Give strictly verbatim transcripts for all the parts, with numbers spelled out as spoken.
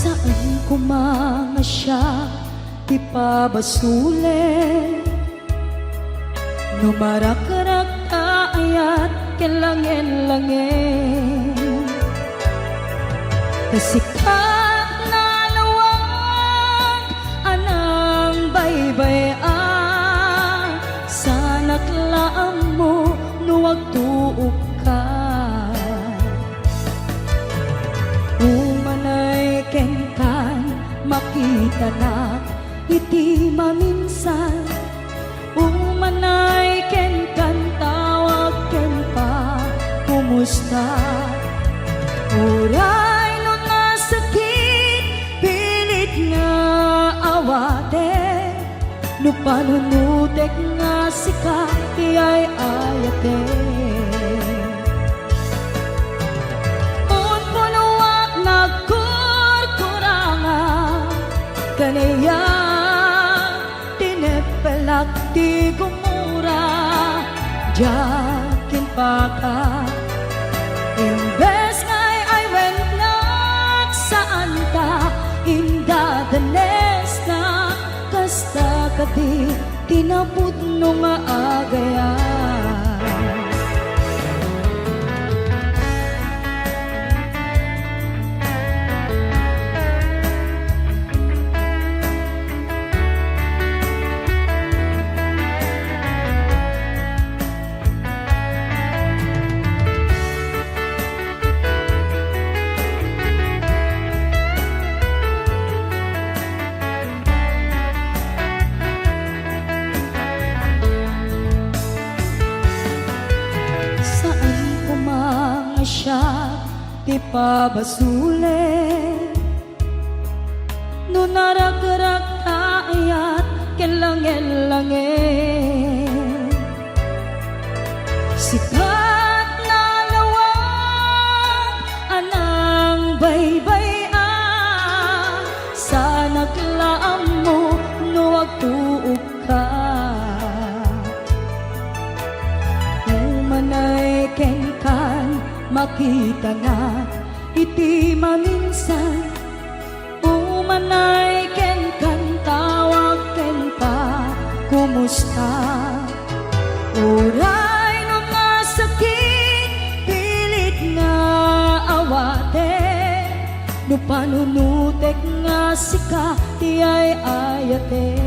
Saan koma nga siak ti pabasolen no marakrak ta ayat ken langen-langen. Ta sika nalawag a nangbaybay-a, saanak la ammo no agtuokka. Umanay kenkan, makitanak iti maminsan. Umanay kenkan, tawag ken pakumusta. Uray no nasakit, pilit nga awatek. No panunotek nga sika ti ay-ayatek. Punpunoak nagkurkuranga, kaniak tineppelak ti gumura, diak impaka. Imbes nga ay-aywentnak, saanta indadanesnak, kasta kadi ti napudno nga agayam. Saan koma nga siak ti pabasolen no narakrak ta ayat ken langen-langen. Sika nalawag a nangbaybay-a, saanak la ammo no agtuokka. Umanay kenkan, makitanak iti maminsan. Umanay kenkan, tawag ken pakumusta. Uray no nasakit, pilit nga awatek. No panunotek nga sika ti ay-ayatek.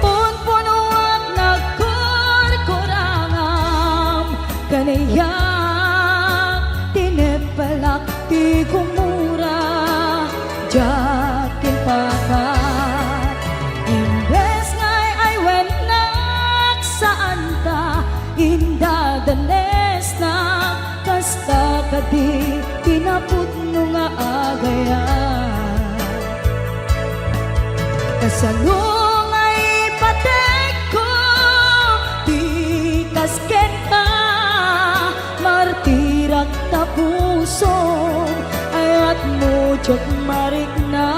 Punpunoak nagkurkurangam, kaniak tineppelak ti gumura, diak impaka. Imbes nga ay-aywentnak, saanta indadanesnak, kasta kadi ti napudno nga agayam. Kasano nga ipatekko ti kas kenka, martirak ta pusom, ayatmo diak marikna,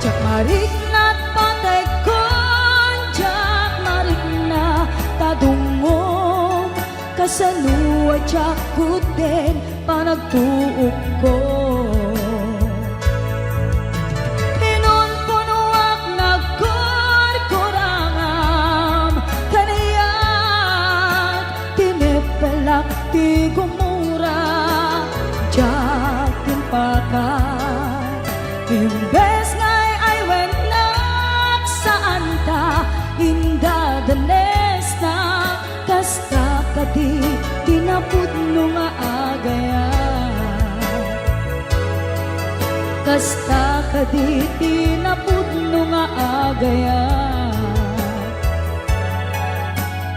diak marikna ta patekkon, diak marikna ta dungngom. Kasano a diak kudden panagtuokko? Pinunpunoak nagkurkurangam, kaniak tineppelak ti gumura, diak impaka. Imbes nga ay-aywennakak, saanta indadanesnak, kasta kadi ti napudno nga agayam. Kasta kadi ti napudno nga agayam.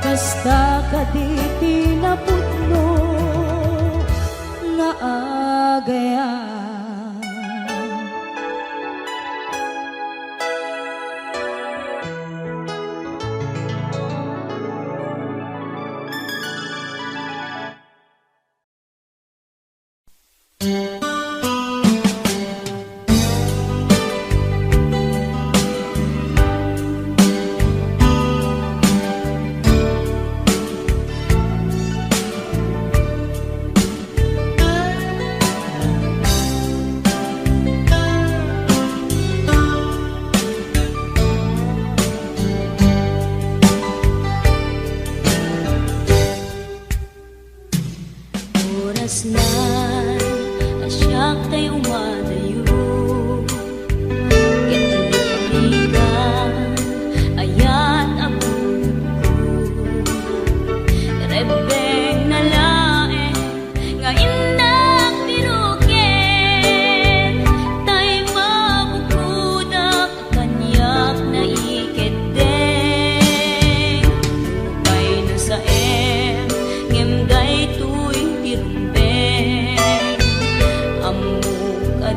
Kasta kadi ti napudno nga agayam. Orasnan a siak tay umadayo ket di pamigan, ayat a butotko. Rebbengna laeng nga innak piruken, tay mabukodak kaniak naikeddeng. Nupay nasaem, ngem daytoy ti rumbeng. Ammok a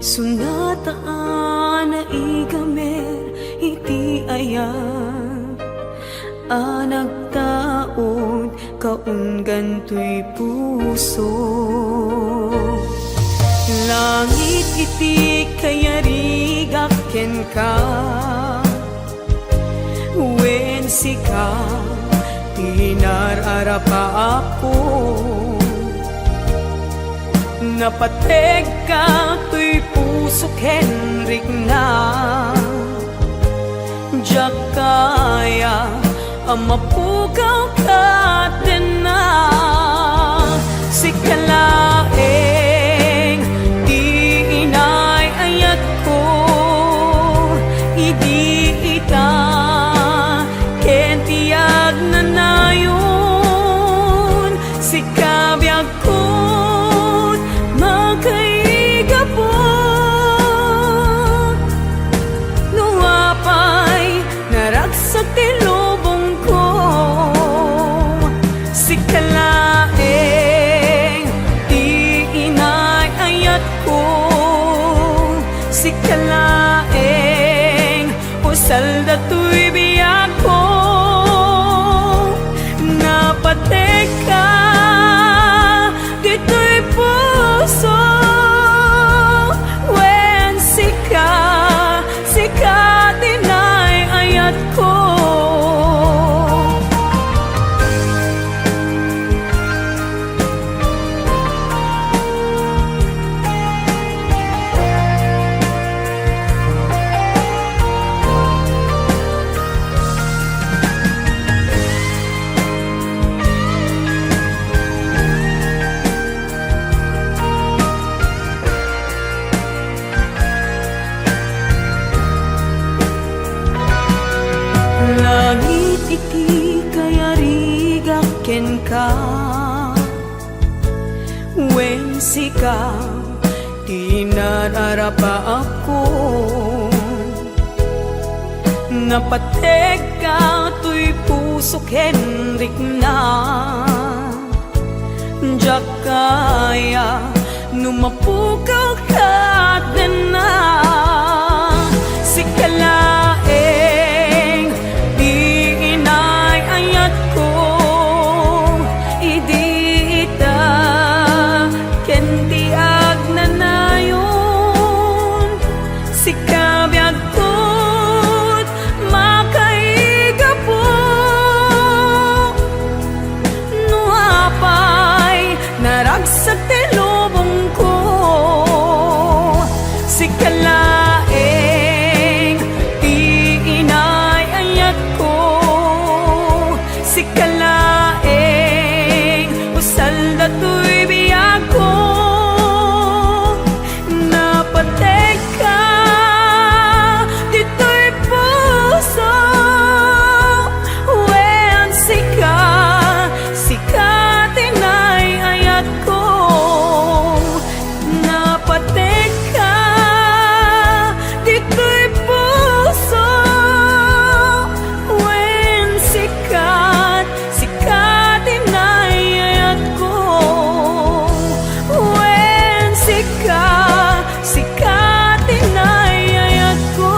Sunata a naigamer iti ayat a nagtaud kaunggan toy puso. Langit iti kayarigak kenka, wen sika ti nar-arap a Apo. Napategka toy puso ken rikna. Diak kaya a mapukaw ket denna. Sika laeng ti inay-ayatko idi ita ken ti agnanayon. Sika biag ket makaigapu. No apay naragsak ti lubongko, sika laeng ti inay-ayatko, sika laeng usal datoy biagko. Napategka ditoy puso, wen sika, sika ti nay-ayatko. Langit iti kayarigak kenka, wen sika ti nar-arap a Apo. Napategka toy puso ken rikna. Diak kaya no mapukaw ket denna. Sika laeng ti inay-ayatko idi ita ken ti agnanayon. Sika biag ket makaigapu. No apay naragsak ti lubongko, sika laeng ti inay-ayatko. Sika laeng usal datoy biagko. Napategka ditoy puso, wen sika, sika ti nay-ayatko. Napategka ditoy puso, wen sika, sika ti nay-ayatko. Wen sika, sika ti nay-ayatko.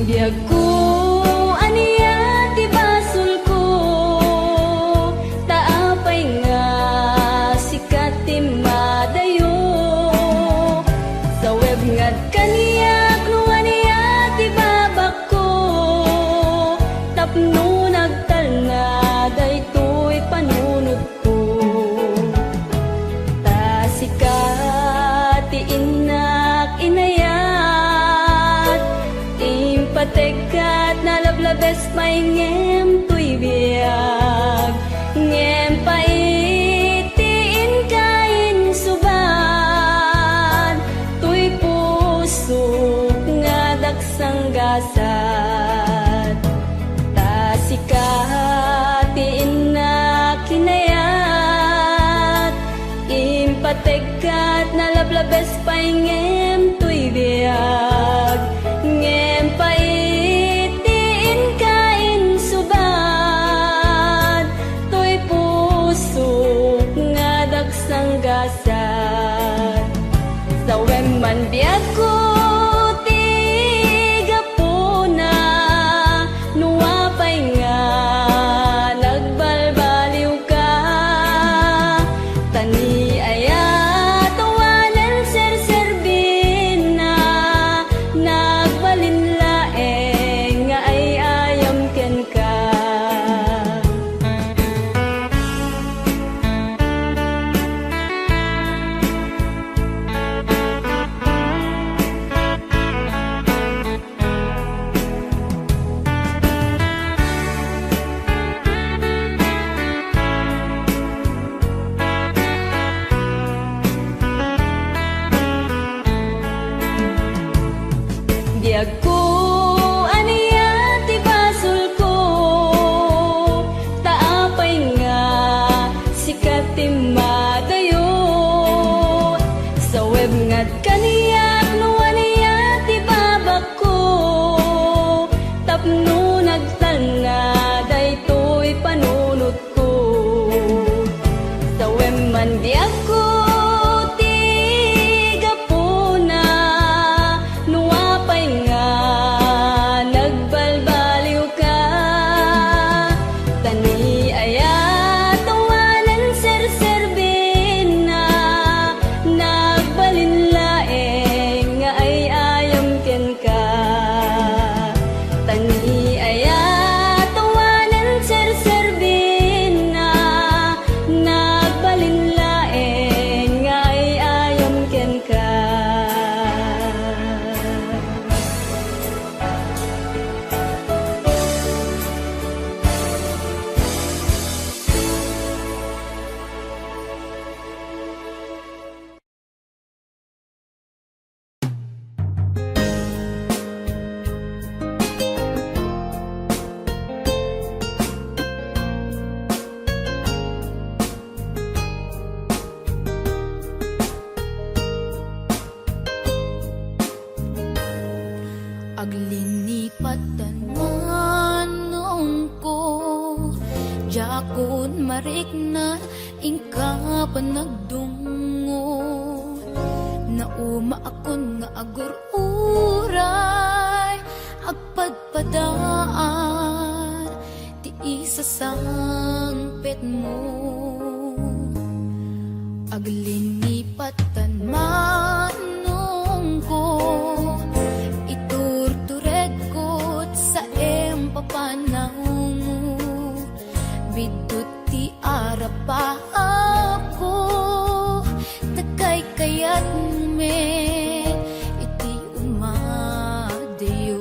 Biagko, ania ti basolko? Ta apay nga sika ti madayo? Saweb nga kaniak no ania ti babakko, tapno nagtalna daytoy panunot ko. Ta sika ti innak inaya, Tegkat nalablabes pay ngem toy biag, ngem pait ti inka insubat, toy pusok nga daksanggasat. Ta sika ti innak kinayat, impategkat nalablabes pay ngem toy biag, ngem pait ti inka insubat, toy pusok nga daksanggasat. Sawem man biagko ti gapuna, no apay nga nagbalbaliwka, ta ni ayat awanen serserbina, nagbalin laeng nga ay-ayam kenka. Biagko, ania ti basolko? Ta apay nga sika ti madayo? Saweb nga kaniak no ania ti babakko, tapno nagtalna daytoy panunotko. Sawem man biagko ti gapuna, no apay nga nagbalbaliwka, ta ni ayat awanen serserbina, nagbalin laeng nga ay-ayam kenka. Ta ni ayat awanen serserbina, nagbalin laeng nga ay-ayam kenka. Aglinipatan manongko, diakon marikna inka panagdungngo. Naumaakon nga agur-uray, agpadpadaan ti isasangpetmo. Aglinipatan manongko, iturturedko ti saem papanawmo. Biddut ti arapaapko, ta kaykayatmo met iti umadayo.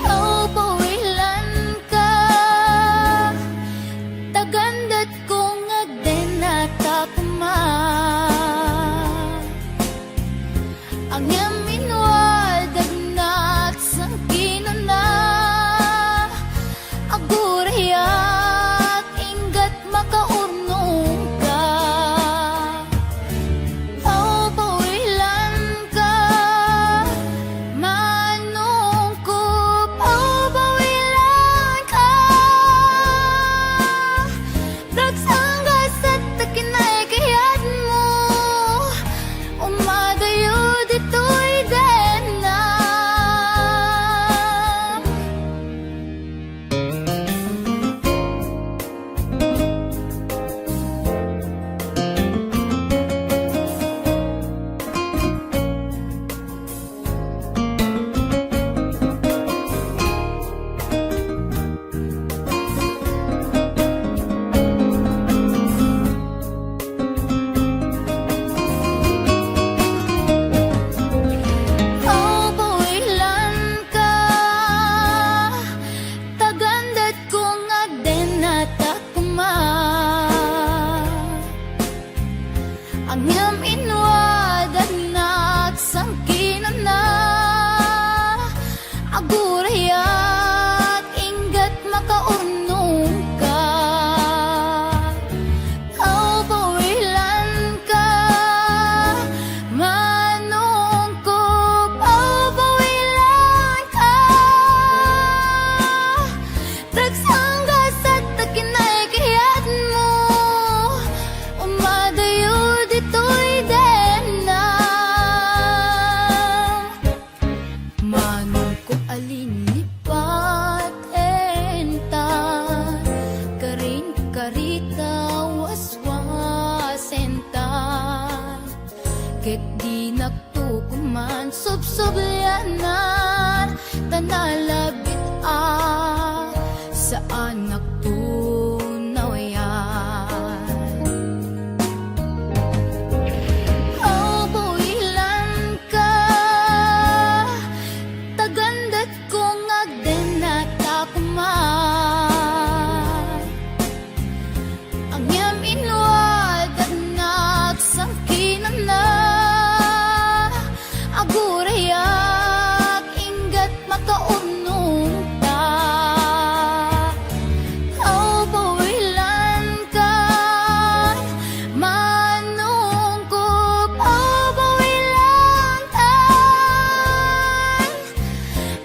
Aw, pawilanka, tagan Ket dinakto koman subsublianan, ta nalabit a saanakto nawayan. Aw, builanka, tagandat ko nga agdennata koman. Ngem inwaldak nga agsangkinana, agurayak inggat makaunongta. Aw, bawilankan, manungkop, aw, bawilankan.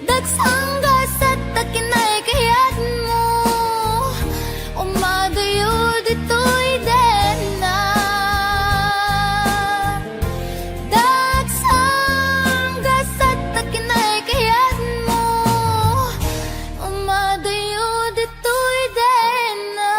Dagsang gasat ta kinay kayatmo, umadayo ditoy denna. Dagsang gasat ta kinay kayatmo, umadayo ditoy denna.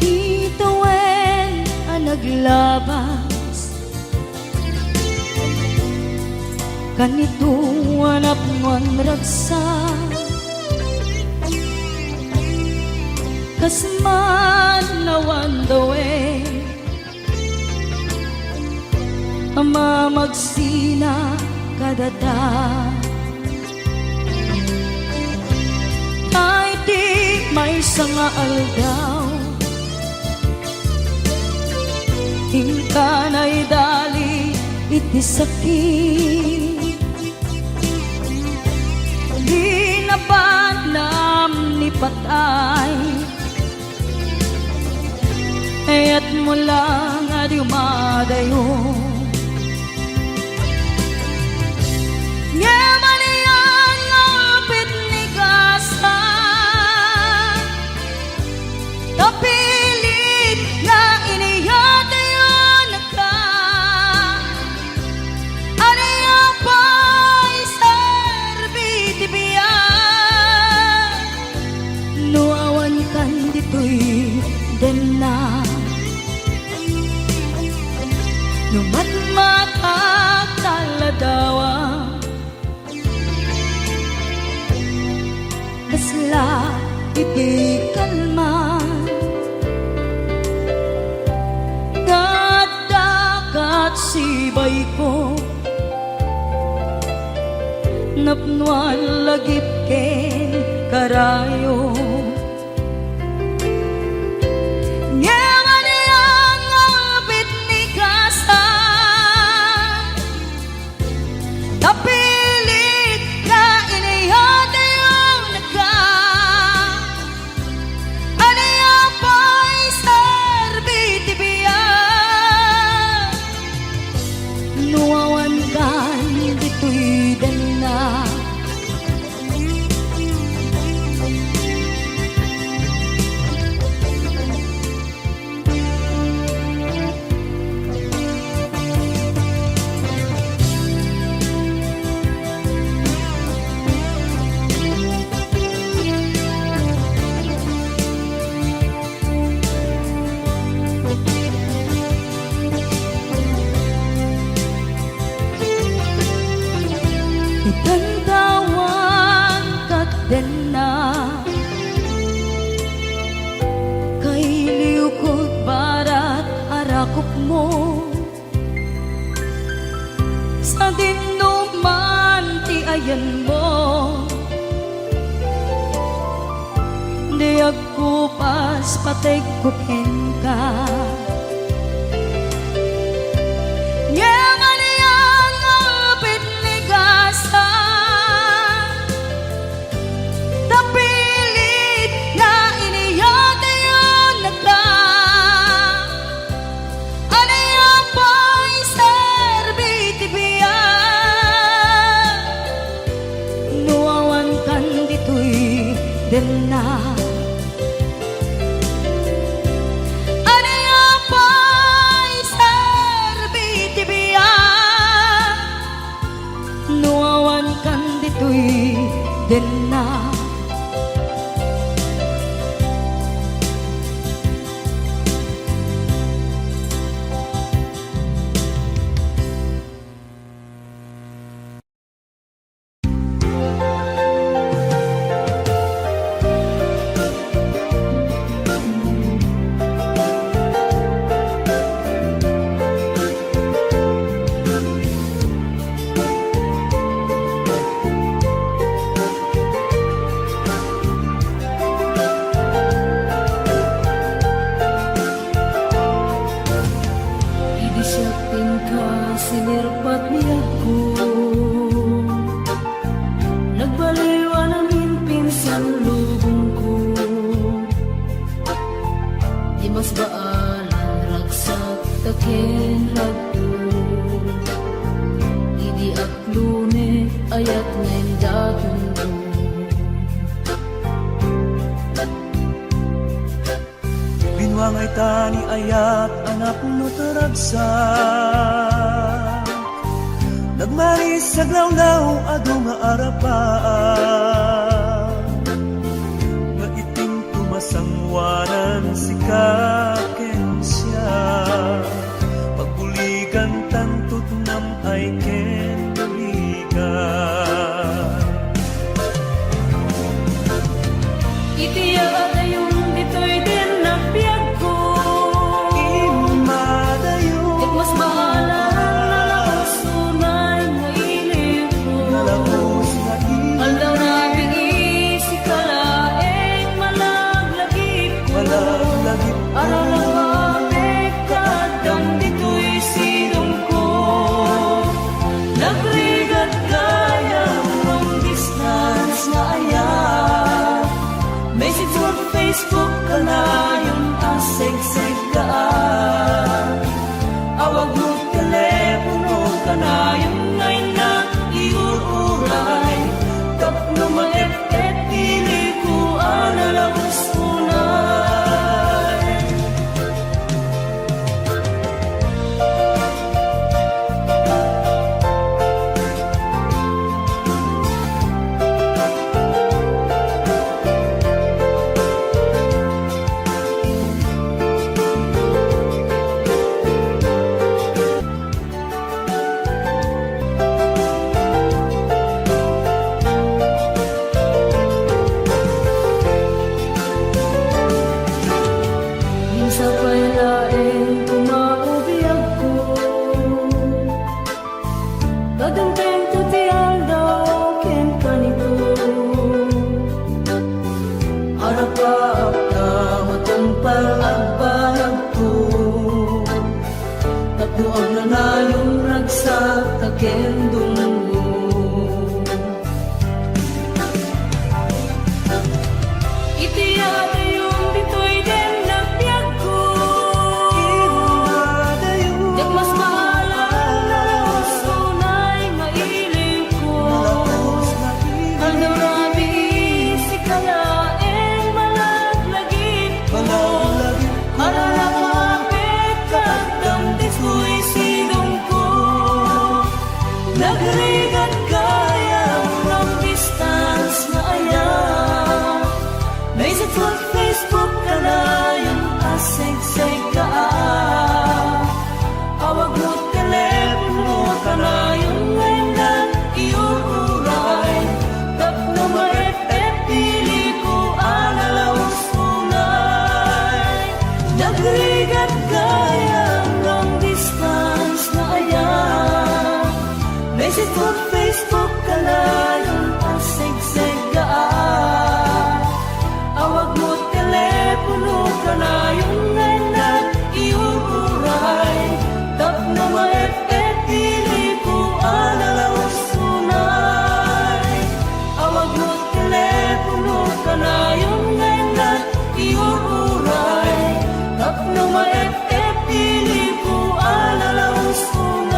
Itawen a naglabas kanito a napnoan ragsak, kas man awan dawen a mamagsina kadata. Ay, ti maysa nga aldaw, inka naidali iti sakit. Di nabanam ni patay, kayatmo lang a di umadayo. Ngem ania nga ulpit ni kasta, ta pilit nga iniyatayonka. Ania pay serbi ti biag no awankan ditoy denna? No matmatak ta ladawa, kasla iti kalman. Nga adda kat sibayko, napnoan lagip ken karayo. Ngem ania nga ulpit ni kasta, ta pilit nga iniyatayonka. Ania pay serbi ti biag no awankan ditoy denna? Itantawan kat denna, kailiwkod barat a rakupmo. Sadinoman ti ayanmo, di agkupas pategko kenka. Ngem ania nga ulpit ni Denna. Ania pay serbi ti biag no awan kan ditoy denna? Idi siak ti inka, sinirpat biagko. Nagbaliw a namin pinsan lubongko. Di mas baalan ragsak ta ken ragto. Idi ak lune, ayat nga indaton ko. Binuangay ta ni ayat a napno ti ragsak. Nagmaris aglawlaw adu nga arapaak. Nga itinto masangoanan sika ken siak. Pagbuligan tanto ti nam-ay ken buligan. Iti adayon ditoy denna biagko. Immadayon. Ket mas baalan nalaus unay nga ilibko. Nalaus nga ilibko. Aldaw rabii sika laeng malaglagipko. Malaglagipko. Aralapapek nga addam ditoy sidongko. Nagrigat gayam long distance nga ayat. Message or Facebook kanayon a segseggaan. Awag mo telepono kanayon nga innak iur-uray. Tapno maep-ep iliko a nalaus unay. Sapay laeng tumao biagko, kadumtengto ti aldaw ken kanito. Arapaak ta matungpal agbanagto, tapno agnanayon ragsak ta ken dumngog. Iti adayon ditoy denna biagko. Iti adayon. Diak mas baalan nalaus unay nga ilibko. Nalaus nga ilibko. Aldaw rabii sika laeng malaglagipko. Malaglagipko. Aralapapek nga addam ditoy sidongko. Nagrigat gayam long distance nga ayat. Message or Facebook kanayon a segseggaan. Awag mo telepono kanayon nga innak iur-uray. Tapno maep-ep iliko a nalaus unay. Nagrigat gayam long distance nga ayat. Message or Facebook kanayon a segseggaan. Awag mo telepono kanayon nga innak iur-uray. Tapno maep-ep iliko a nalaus unay. Awag mo telepono kanayon nga innak iur-uray. Tapno maep-ep iliko a nalaus unay.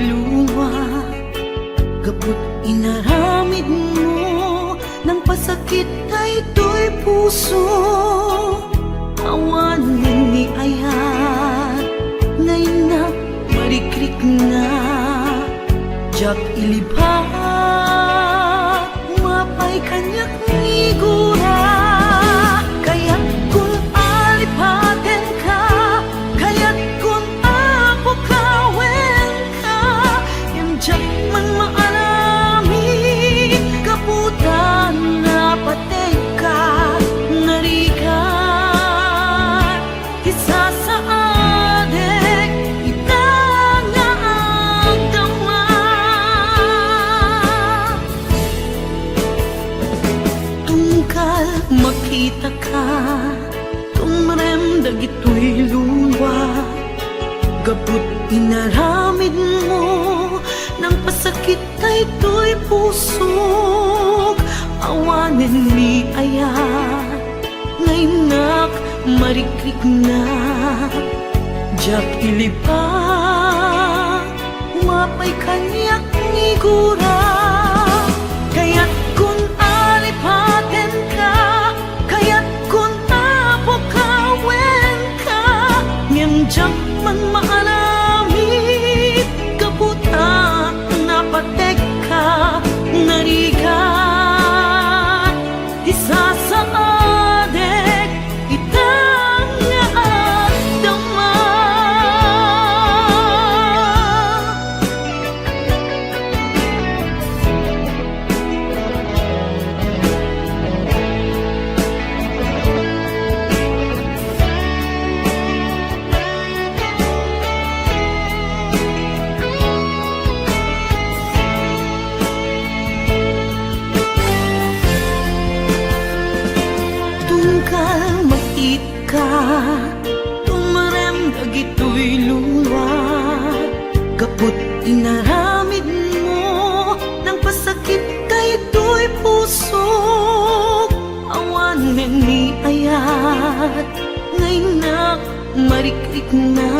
lua, gapu ti inaramidmo, nangpasakit daytoy puso. Awanen ni ayat, nga innak marikrikna. Diak ilibat, umapay kaniak, igura. Kayatkon a lipatenka, kayatkon a pukawenka, ngem diak man maaramid, gapu ta napategka, narigat ti sasaadek ita nga agdama. Tunggal makitaka, tumrem dagitoy lua, gapu ti inaramidmo, nangpasakit daytoy pusok. Awanen ni ayat, nga innak marikrikna. Diak ilibat, umapay kaniak, igura. Kayatkon a lipatenka, kayatkon a pukawenka, ngem diak man maaramid, gapu ta napategka, narigat ti sasaadek ita nga agdama. Tunggal makita ka, tumrem dagitoy lua, gapu ti inaramidmo, nangpasakit daytoy pusok. Awanen ni ayat, nga innak marikrikna.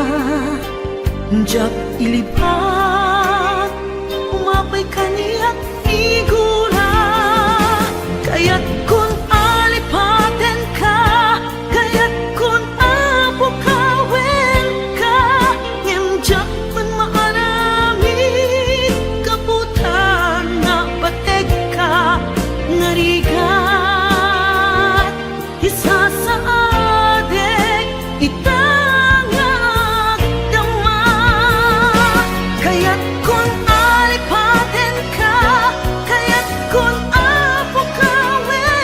Diak ilibat, umapay kaniak, igura. Kayatkon a lipatenka, kayatkon a pukawenka, ngem diak man maaramid, gapu ta napategka, narigat ti sasaadek ita nga agdama. Kayatkon a lipatenka, kayatkon a pukawenka,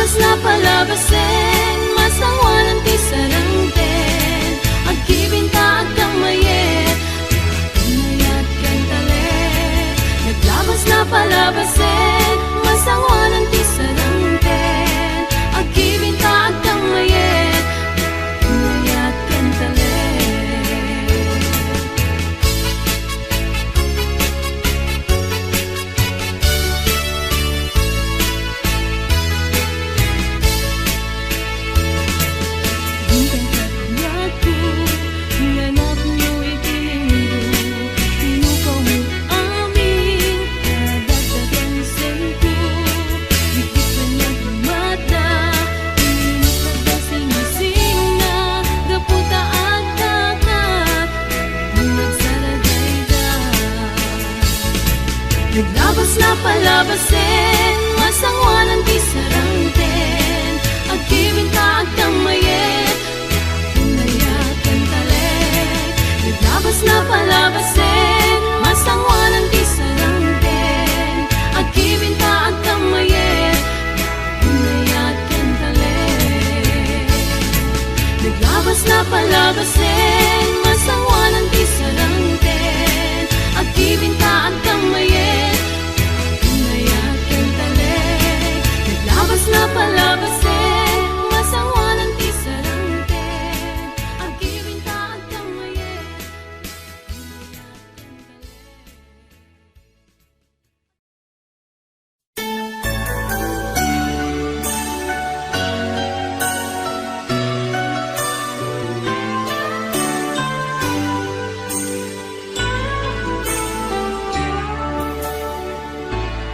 Napalabasen, masangoanan ti sarangten, agkibin ta agkammayet, mayat ken talek. Naglabas napalabasen, masangoanan ti sarangten, agkibin ta agkammayet, mayat ken talek. Inton kaniak, inanakyo iti mundo, tinukawmo amin, kadagdagan senko, dikit kaniak mata, init a singsingna, gapu ta agkaka, nagsaragayda. Naglabas napalabasen, masangoanan ti sarangten, agkibin ta agkammayet, mayat ken talek. Naglabas napalabasen, masangoanan ti sarangten, agkibin ta agkammayet, mayat ken talek. Naglabas napalabasen, masangoanan ti sarangten, agkibin ta agkammayet, mayat ken talek. Naglabas napalabasen, masangoanan ti sarangten, agkibin ta agkammayet.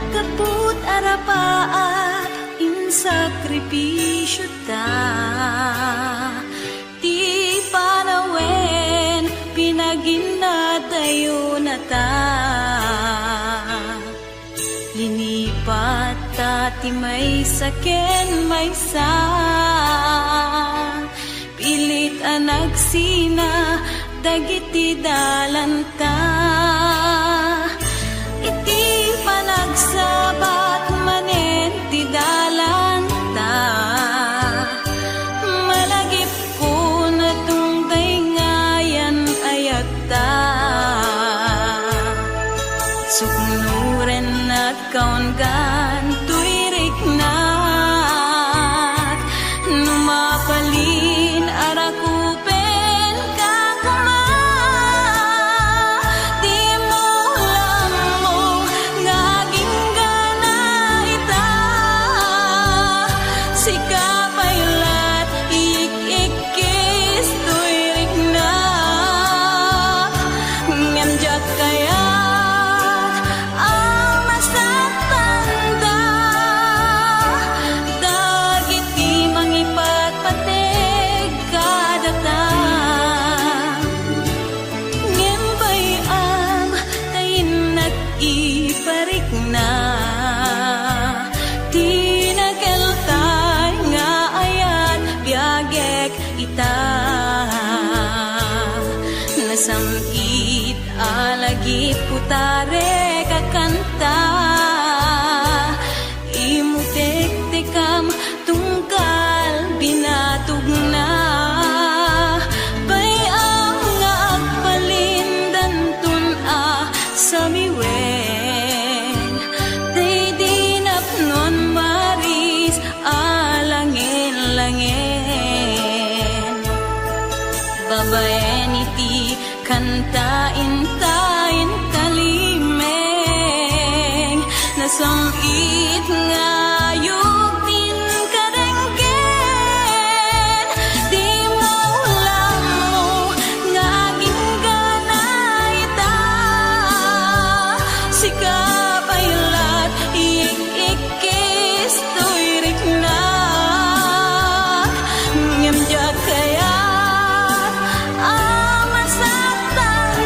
Gapu't arapaat insakripisiota, ti panawen pinaginnadayonata. Linipatta ti maysa ken maysa, pilit a nagsina dagiti dalanta. Iti panagsabat manen ti dalanta, malagipko natungtay nga ayan-ayatta. Suknorennak kaunggan toy riknak, no mabalin a rakupenka koma, dimo lammong nga aginggana ita. Sika pay lat, ik-ikkis toy riknak, ngem diak kayat a masaktanda dagiti mangipatpateg kadata. Ngem bay-am ta innak iparikna ti nakeltay nga ayat biagek ita. Nasam-it a lagip utarek a kanta, imutektekam tunggal binatogna. Bay-am nga agbalin danton a samiwen, daydi napnon Maris a langen-langen. Babaen iti kanta inta inkalimeng, nasam-it nga ayogtin kadenggen. Dimo lammo nga aginggana ita, sika pay lat, ik-ikkis toy riknak, ngem diak kayat a masaktan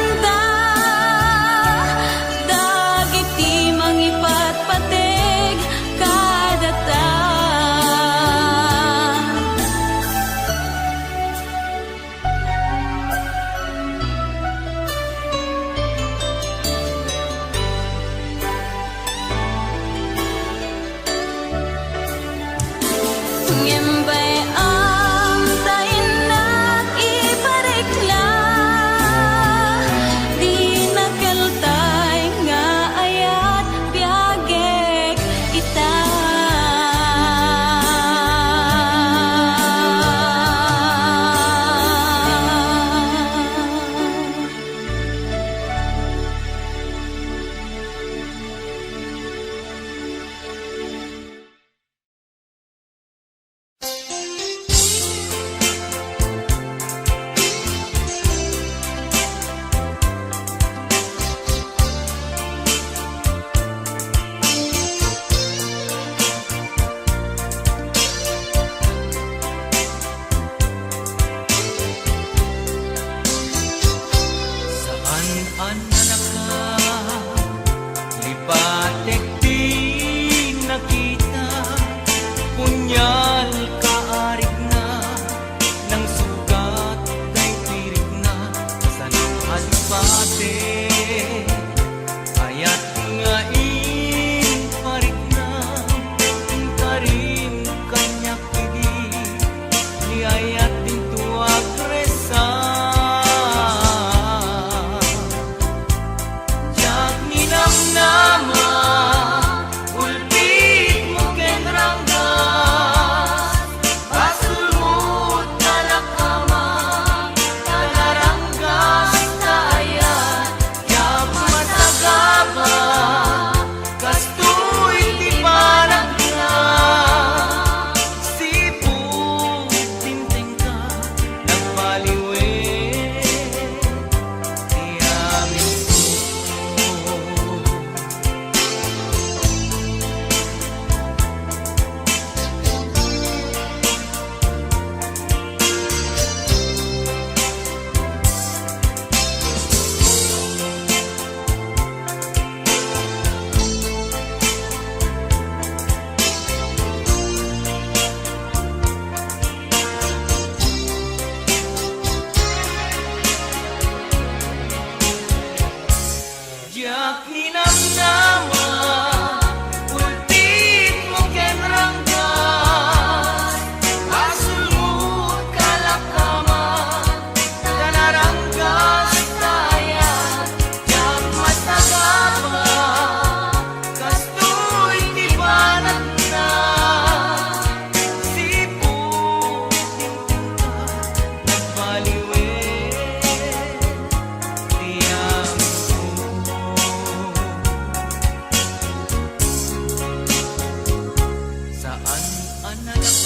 An-anala ka,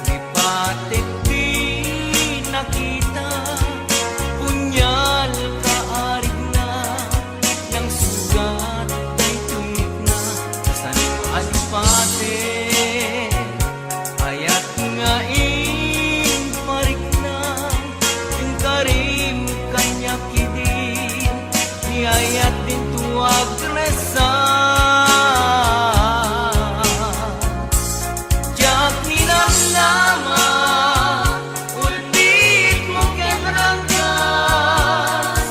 lipatek ti nakita, punyal ka arigna, nangsugat daytoy rikna, kasano a lipatek, ayat nga imparikna, inkarim kaniak idi, ti ayat dinto agresa. Diak ninamnama, ulpitmo ken ranggas,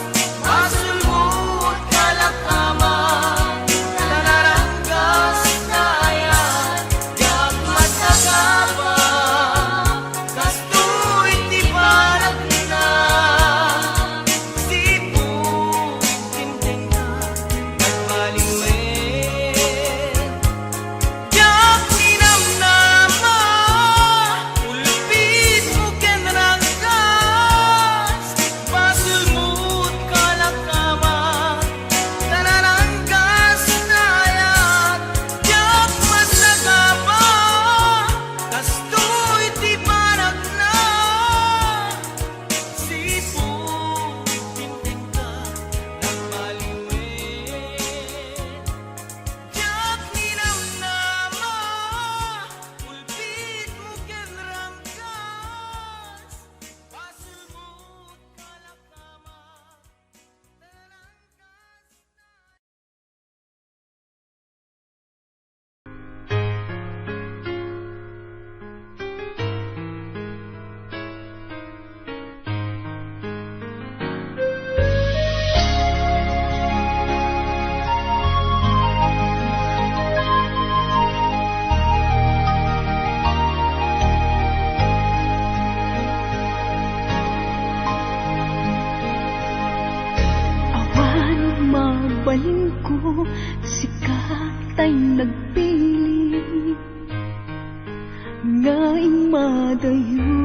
basolmo ti kalakaman, ta naranggas ta ayat, diak masagaba, kastoy ti banagna, sipud ti tindengna, nagbaliwen. Diak ninamnama, ulpitmo ken ranggas, basolmo ti kalakaman, ta naranggas ta ayat, diak masagaba, kastoy ti banagna, sipud ti tindengna, nagbaliwen. Diak ninamnama, ulpitmo ken ranggas, basolmo ti kalakaman, naranggas. Awan mabalinko, sika tay nagpili nga immadayo.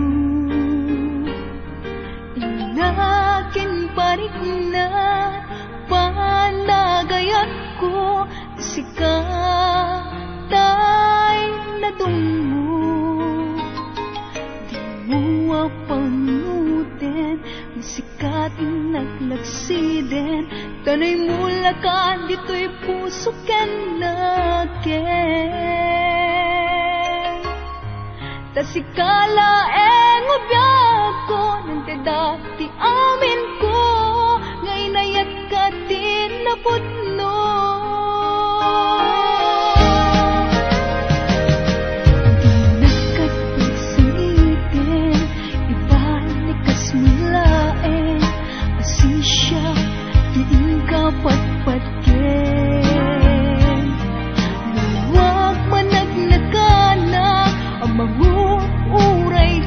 Inna ken parikna, panagayatko, sika tay nadungngog. Dimo a panunoten, sika ti naglagsiden, ta naimulakan ditoy puso ken nakem. Ta sika laeng nga biagko, nantedda ti aminko, nga inayatka ti napudno. Dinak ket pagsangiten, ibalik kas laeng, asisiak ti inka patpatken. Nalluag, managnakanak a manguray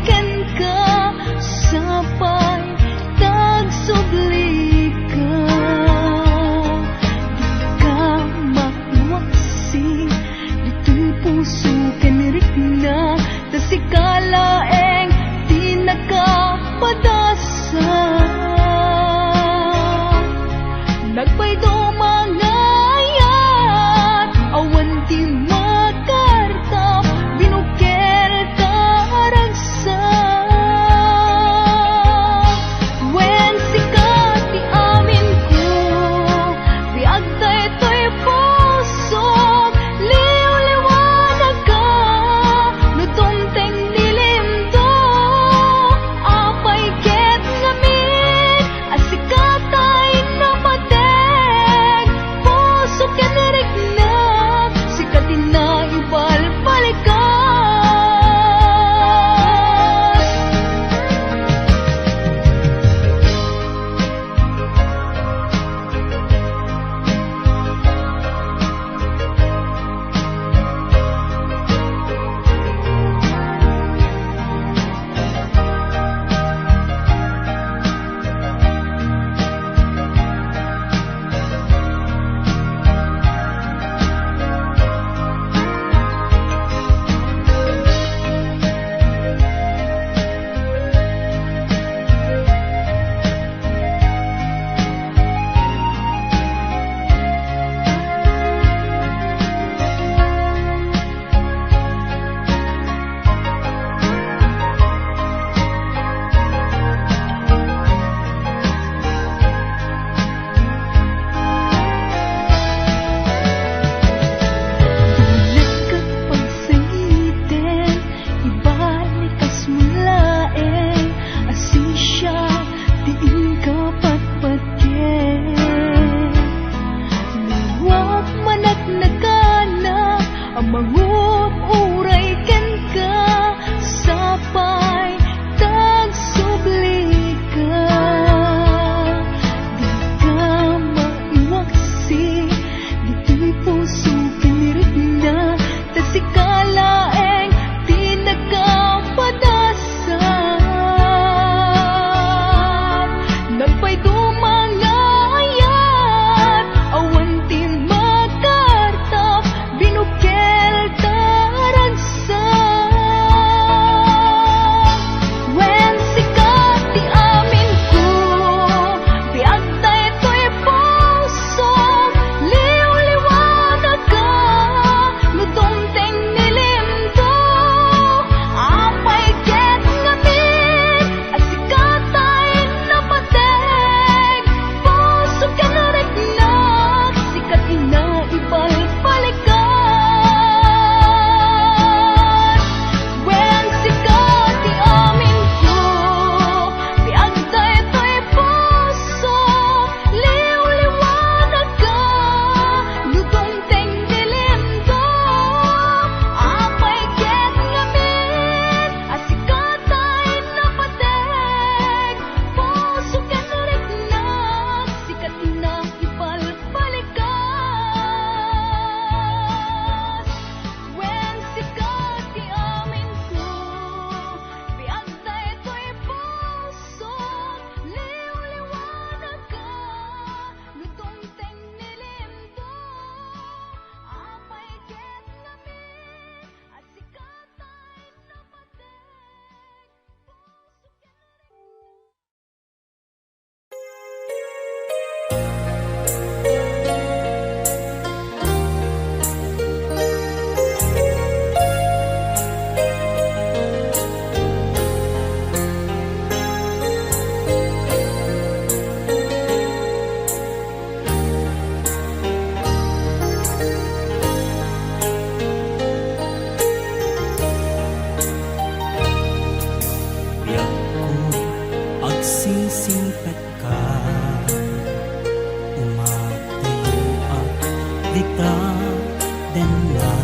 Manguray kenka, sapay ta agsublika. Dika maiwaksi ditoy puso ken rikna, ta sika laeng ti nakapadasat. Nagpayduma nga ayat, awan ti makaartap, binukel ta ragsak. Wen, sika ti amin ko, biag daytoy puso, liwliwanagka, no dumteng ni Lindo, apay ket ngamin, a sika tay napateg, puso ken riknak, sika ti naibalbalikas. Wen, sika ti amin ko, biag daytoy puso, liwliwanagka, no dumteng ni Lindo, apay ket ngamin, a sika tay napateg, puso ken riknak, sika ti naibalbalikas. Wen, sika ti amin ko, biag daytoy puso, liwliwanagka, no dumteng ni Lindo, apay ket ngamin, a sika tay napateg, puso ken riknak. Biagko, agsisingpet ka, umatayoak dita denna.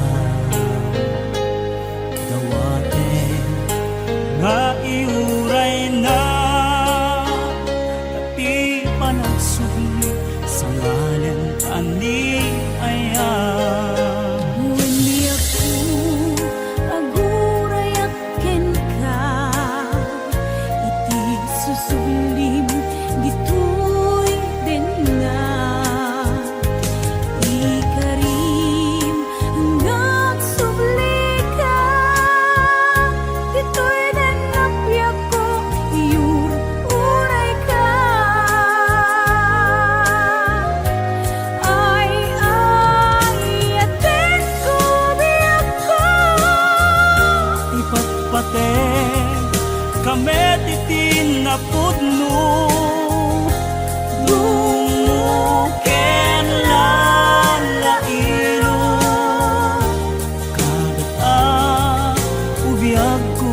Dawaten nga iurayna, ti panagsubli, sangalen ta ni aya. Wen, biagko, agurayak kenka, iti susublim ditoy denna. Ikarim nga agsublika, ditoy denna biagko, iur-urayka. Ay, ay, ayatenko, biagko. Ipatpateg ka met iti napudno, dungo ken lalailo, kadata, o biagko.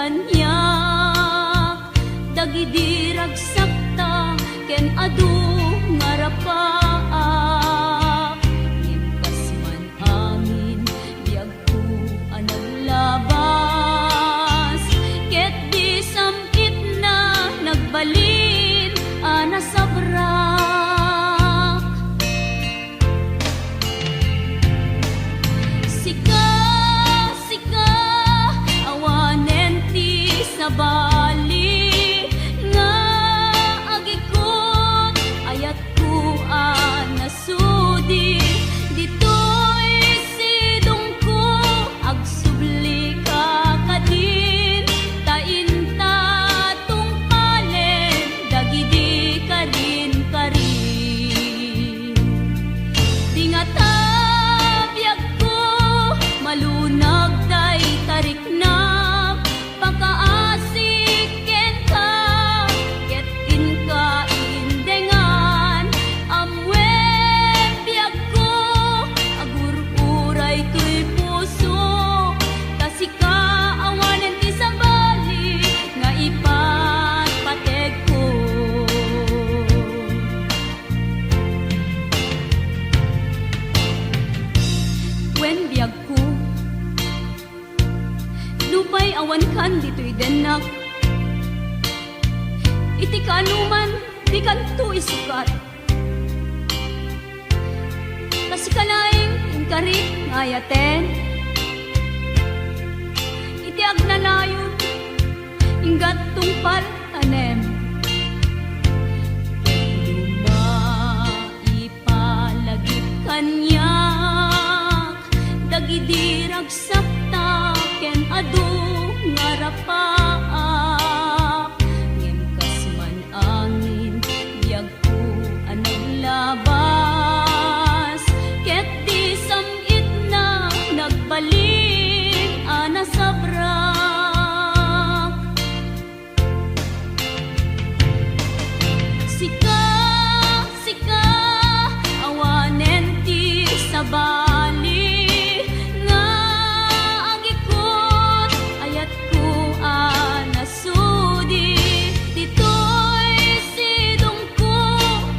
Kaniak dagidi ragsakta ken adu nga rapaak, ngem kas man amin, biagko a naglabas, ket di sam-itna nagbalin a nasabrak. Sika, sika, awanen ti sabali nga agikut, ayatko a nasudi. Ditoy sidongko, agsublika kadin, ta inta tungpalen dagidi karin-karin. Di ngata biagko, malunag dayta riknam, pakaasik kenka, ket inka indengan. Ammom biagko, agur-uray toy pusok, ta sika awanen ti sabali nga ipatpategko. Wen biagko, nupay awankan ditoy dennak, iti kaanoman, dikanto isukat. Ta sika laeng inkari nga ayaten. Iti agnanayon, inggat tungpal tanem. Ket no maipalagip kaniak dagidi ragsakta ken adu nga rapaak, ngem kas man angin, biag ko a naglabas, ket di sam-itna nagbalin a nasabrak. Sika, sika, awanen ti sabali nga agikut, ayat ko a nasudi, ditoy sidongko,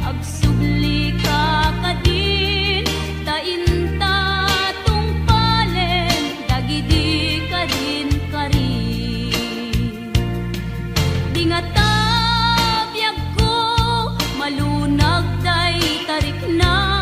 agsublika kadin, ta inta tungpalen dagidi karin-karin. Di ngata biagko, malunag dayta rikna,